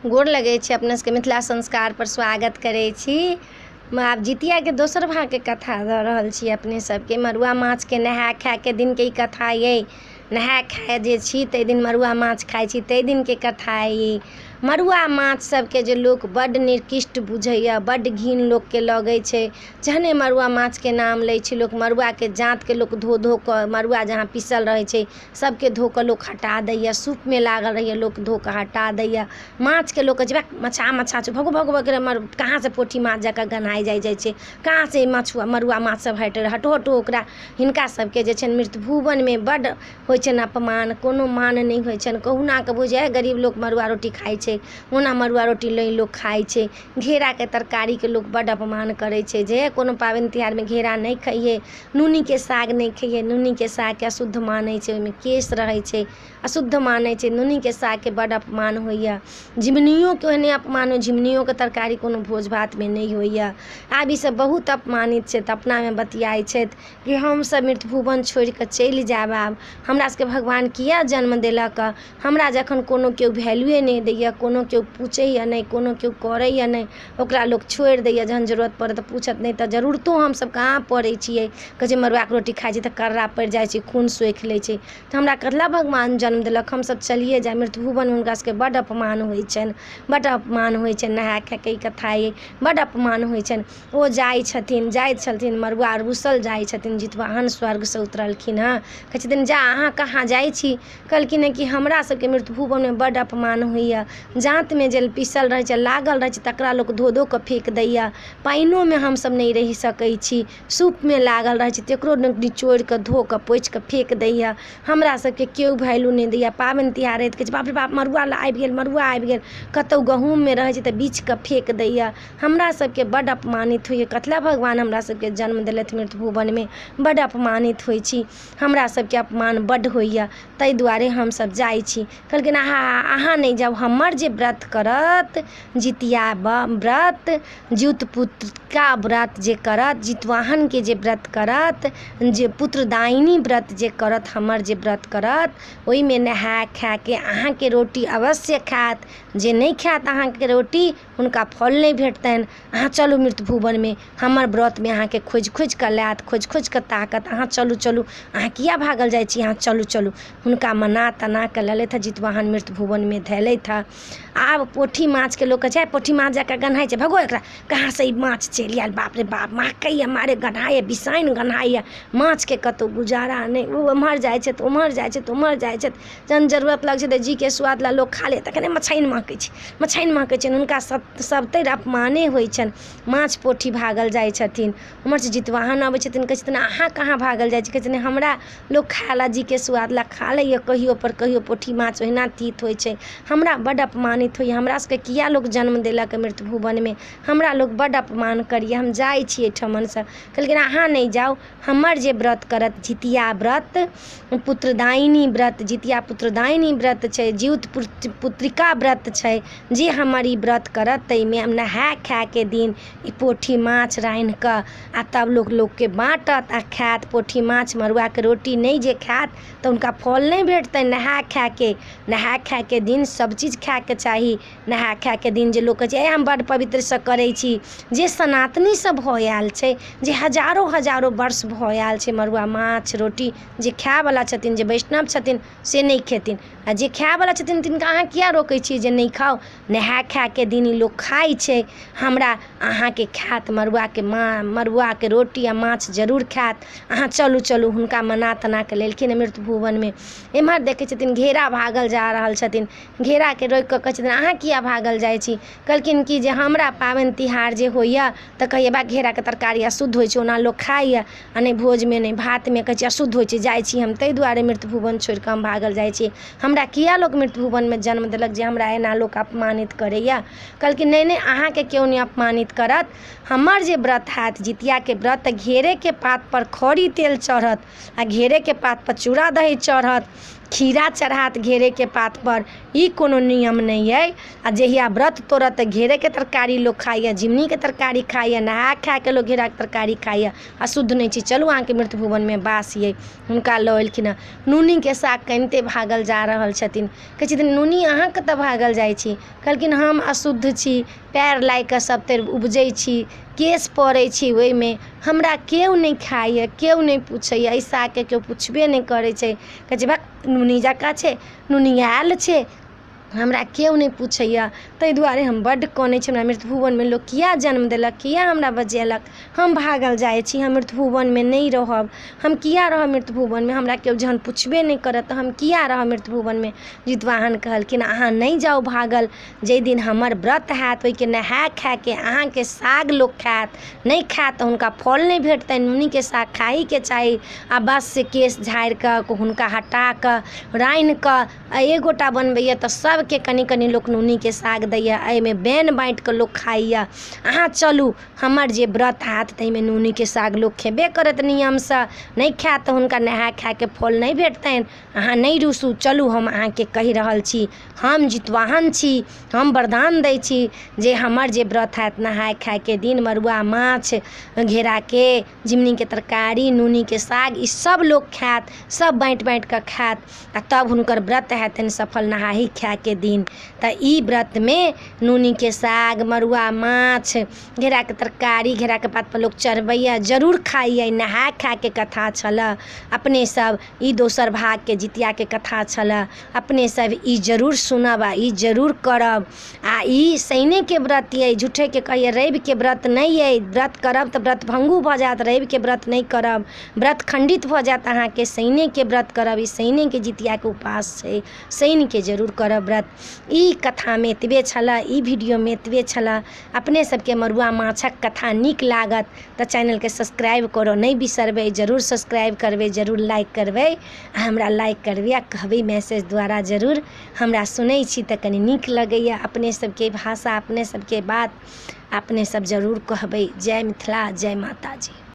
गोर लगै छी अपना सबके। मिथिला संस्कार पर स्वागत करै छी। आब जितियाके दोसर भागके कथा दऽ रहल छी अपने सबके। मड़ुआ माछके नहाय खायके दिनके ई कथा अइ। नहाय खाय जे छी ताहि दिन मड़ुआ माछ खाइ छी, ताहि दिनके कथा अइ ई। मड़ुआ माछ सबके जे लोक बड्ड निकृष्ट बुझैए, बड्ड घिन लोकके लगै छै। जहने मड़ुआ माछके नाम लै छै लोक, मड़ुआके जाँतके लोक धो धो कऽ, मड़ुआ जहाँ पीसल रहै छै सबके धो कऽ लोक हटा दैए। सूपमे लागल रहैए, लोक धो कऽ हटा दैए। माछके लोक कहै छै भक, मछाह मछाह छै, भगू भगू भगू, कहाँसँ पोठी माछ जकाँ गन्हाइ जाइ जाइ छै, कहाँसँ मछुआ मड़ुआ माछ सब हटि, हटो हटो ओकरा। हिनका सबके जे छनि मृतभुवनमे बड्ड होइ छनि अपमान, कोनो मान नहि होइ छनि। कहुनाकऽ बुझै गरीब लोक मड़ुआ रोटी खाइ छै, ओना मड़ुआ रोटी नहि लोक खाइ छै। घेराके तरकारीके लोक बड्ड अपमान करै छै, जे कोनो पाबनि तिहारमे घेरा नहि खइहे, नूनीके साग नहि खइहे। नूनीके सागके अशुद्ध मानै छै, ओहिमे केश रहै छै, अशुद्ध मानै छै। नूनीके सागके बड्ड अपमान होइए। झिङ्गुनियोके ओहने अपमान, झिङ्गुनियोके तरकारी कोनो भोज भातमे नहि होइए। आब ईसब बहुत अपमानित छथि। अपनामे बतियाइ छथि कि हमसब मृतभुवन छोड़िकऽ चलि जायब, आब हमरा सबके भगवान किए जन्म देलक, हमरा जखन कोनो केओ वैल्यूए नहि दैए, कोनो केओ पूछैए नहि, कोनो केओ करैए नहि। ओकरा लोक छोड़ि दैए, जहन जरूरत पड़त तऽ पूछत नहि, तऽ जरूरतो हमसब कहाँ पड़ै छियै। कहै छै मड़ुआके रोटी खाइ छै तऽ कर्रा पड़ि जाइ छै, खून सोखि लै छै, तऽ हमरा कथी लए भगवान जन्म देलक, हमसब चलिए जायब मृतभुवन। हुनका सबके बड्ड अपमान होइ छनि, बड्ड अपमान होइ छनि। नहाय खायके ई कथा अइ, बड्ड अपमान होइ छनि। ओ जाइ छथिन, जाइ छथिन, मड़ुआ रूसल जाइ छथिन। जितवाहन स्वर्गसँ उतरलखिन हँ, कहै छथिन जा अहाँ कहाँ जाइ छी? कहलखिन हँ कि हमरा सबके मृतभुवनमे बड्ड अपमान होइए, जाँतमे जे पीसल रहै छै, लागल रहै छै, तकरा लोक धो धो कऽ फेक दैए, पानिओमे हमसब नहि रहि सकै छी, सूपमे लागल रहै छै तकरो निचोड़ि कऽ धो कऽ पोछि कऽ फेक दैए, हमरा सबके केओ वैल्यू नहि दैए। पाबनि तिहार अइ तऽ कहै छै बाप रे बाप मड़ुआ आबि गेल, मड़ुआ आबि गेल। कतहु गहूँममे रहै छै तऽ बीछिकऽ फेक दैए। हमरा सबके बड्ड अपमानित होइए, कथी लए भगवान हमरा सबके जन्म देलथि मृतभुवनमे, बड्ड अपमानित होइ छी, हमरा सबके अपमान बड्ड होइए, ताहि दुआरे हमसब जाइ छी। कहलखिन अहाँ अहाँ नहि जाउ, हमर जे व्रत करत, जितिया व्रत, जितपुत्रिका व्रत जे करत, जितवाहनके जे व्रत करत, जे पुत्रदायिनी व्रत जे करत, हमर जे व्रत करत, ओहिमे नहाय खायके अहाँके रोटी अवश्य खायत। जे नहि खायत अहाँके रोटी, हुनका फल नहि भेटतनि। अहाँ चलू मृतभुवनमे, हमर व्रतमे अहाँके खोजि खोजिकऽ लायत, खोजि खोजिकऽ ताकत। अहाँ चलू चलू, अहाँ किए भागल जाइ छी, अहाँ चलू चलू। हुनका मना तना कऽ लेलथि हँ, जितवाहन मृतभुवनमे धयलथि हँ। आब पोठी माछके लोक कहै छै पोठी माछ जकाँ गन्हाइ छै, भगो एकरा, कहाँसँ ई माछ चलि आयल, बाप रे बाप, महकैए मारे, गन्हाइए, बिसाइन गन्हाइए। माछके कतहु गुजारा नहि, ओ एम्हर जाइ छथि, ओम्हर जाइ छथि, ओम्हर जाइ छथि। जहन जरूरत लगै छै तऽ जीके स्वाद लए लोक खा ले, तखने मछाइन महकै छै, मछाइन महकै छनि। हुनका सब सबतरि अपमाने होइ छनि। माछ पोठी भागल जाइ छथिन। ओम्हरसँ जितवाहन अबै छथिन, कहै छथिन अहाँ कहाँ भागल जाइ छी? कहै छथिन हमरा लोक खाय लए जीके स्वाद लए खा लैए कहियो पर कहियो, पोठी माछ ओहिना तीत होइ छै, हमरा बड्ड अपमानित होइए, हमरा सबके किए लोक जन्म देलक मृतभुवनमे, हमरा लोक बड्ड अपमान करैए, हम जाइ छी एहिठमनसँ। कहलखिन अहाँ नहि जाउ, हमर जे व्रत करत, जितिया व्रत, पुत्रदायिनी व्रत, जितिया पुत्रदायिनी व्रत छै, जिउत पुत्रिका व्रत छै, जे हमर ई व्रत करत ताहिमे नहाय खायके दिन ई पोठी माछ रान्हिकऽ आ तब लोक लोकके बाँटत आ खायत। पोठी माछ मड़ुआके रोटी नहि जे खायत तऽ हुनका फल नहि भेटतनि। नहाय खायके, नहाय खायके दिन सभचीज खायके चाही। नहाय खायके दिन जे लोक कहै छै ए हम बड्ड पवित्रसँ करै छी, जे सनातनीसँ भऽ आयल छै, जे हजारो हजारो वर्ष भऽ आयल छै मड़ुआ माछ रोटी जे खायवला छथिन, जे वैष्णव छथिन से नहि खेथिन, आ जे खायवला छथिन तिनका अहाँ किए रोकै छियै जे नहि खाउ? नहाय खायके दिन ई लोक खाइ छै। हमरा अहाँके खायत मड़ुआके मा मड़ुआके रोटी आ माछ जरूर खायत। अहाँ चलू चलू। हुनका मना तना कऽ लेलखिन मृतभुवनमे। एम्हर देखै छथिन घेरा भागल जा रहल छथिन। घेराके रोकि कऽ कहै छथिन अहाँ किए भागल जाइ छी? कहलखिन कि जे हमरा पाबनि तिहार जे होइए तऽ कहैए बा घेराके तरकारी अशुद्ध होइ छै, ओना लोक खाइए आ नहि भोजमे नहि भातमे, कहै छै अशुद्ध होइ छै, जाइ छी हम ताहि दुआरे मृतभुवन छोड़िकऽ हम भागल जाइ छी। हमरा किए लोक मृतभुवनमे जन्म देलक जे हमरा एना लोक अपमानित करैए? कहलखिन नहि नहि, अहाँके केओ नहि अपमानित करत, हमर जे व्रत हैत जितियाके व्रत, तऽ घेरेके पातपर खरी तेल चढ़त आ घेरेके पातपर चूड़ा दही चढ़त। खीरा चढ़ात घेरेके पातपर, ई कोनो नियम नहि अइ। आ जहिया व्रत तोड़त तऽ घेरेके तरकारी लोक खाइए, झिङ्गुनीके तरकारी खाइए, नहा खाके लोक घेराके तरकारी खाइए। अशुद्ध नहि छी, चलू अहाँके मृत्यु भुवनमे वास अइ। हुनका लऽ एलखिन हँ। नूनीके साग कनिते भागल जा रहल छथिन। कहै छथिन नूनी अहाँ कतऽ भागल जाइ छी? कहलखिन हम अशुद्ध छी, पयर लागि कऽ सभतरि उपजै छी, केश पड़ै छी ओहिमे, हमरा केओ नहि खाइए, केओ नहि पुछैए, एहि सागके केओ पुछबे नहि करै छै। कहै छै भक, नूनी जकाँ छै, नुनियायल छै, हमरा केओ नहि पुछैए, ताहि दुआरे हम बड्ड कनै छी। हमरा मृत्यु भुवनमे लोक किए जन्म देलक, किए हमरा बजेलक? हम भागल जाइ छी, हम मृत्यु भुवनमे नहि रहब। हम किए रहब मृत्यु भुवनमे? हमरा केओ जहन पुछबे नहि करत तऽ हम किए रहब मृत्यु भुवनमे? जितवाहन कहलखिन अहाँ नहि जाउ भागल, जाहि दिन हमर व्रत हैत ओहिके नहाय खायके अहाँके साग लोक खायत, नहि खायत तऽ हुनका फल नहि भेटतनि। नूनीके साग खाहीके चाही। आ बस से केश झाड़ि कऽ हुनका हटा कऽ रान्हि कऽ आ एक गोटा बनबैए तऽ सभके कनि कनि लोक नूनीके साग दैए, एहिमे बैन बाँटि कऽ लोक खाइए। अहाँ चलू, हमर जे व्रत हैत ताहिमे नूनीके साग लोक खेबे करत नियमसँ, नहि खायत तऽ हुनका नहाय खायके फल नहि भेटतनि। अहाँ नहि रुसू, चलू हम अहाँके कहि रहल छी, हम जितवाहन छी, हम वरदान दै छी जे हमर जे व्रत हैत नहाय खायके दिन मड़ुआ माछ घेराके झिङ्गुनीके तरकारी नूनीके साग ई सब लोक खायत, सब बाँटि बाँटि कऽ खायत आ तब हुनकर व्रत हेतनि सफल नहाही खायके दिन। तऽ ई व्रतमे नूनीके साग मड़ुआ माछ घेराके तरकारी घेराके पातपर लोक चढ़बैए, जरूर खाइए। नहाय खायके कथा छलए। अपने सब ई दोसर भागके जितियाके कथा छलए। अपने सब ई जरूर सुनब आ ई जरूर करब। आ ई शनिके व्रत अइ, झूठेके कहैए रविके व्रत नहि अइ। व्रत करब तऽ व्रत भङ्गू भऽ जायत, रविके व्रत नहि करब व्रत खण्डित भऽ जायत अहाँके। शनिके व्रत करब, ई शनिके जितियाके उपास छै, शनिके जरूर करब व्रत। ई कथामे एतबे छलए, ई वीडियोमे एतबे छलए। अपने सबके मड़ुआ माछक कथा नीक लागत तऽ चैनलके सब्सक्राइब करऽ नहि बिसरबै, जरूर सब्सक्राइब करबै, जरूर लाइक करबै आ हमरा लाइक करबै आ कहबै मैसेज द्वारा जरूर। हमरा सुनै छी तऽ कनि नीक लगैए अपने सबके भाषा, अपने सबके बात अपने सब जरूर कहबै। जय मिथिला, जय माताजी।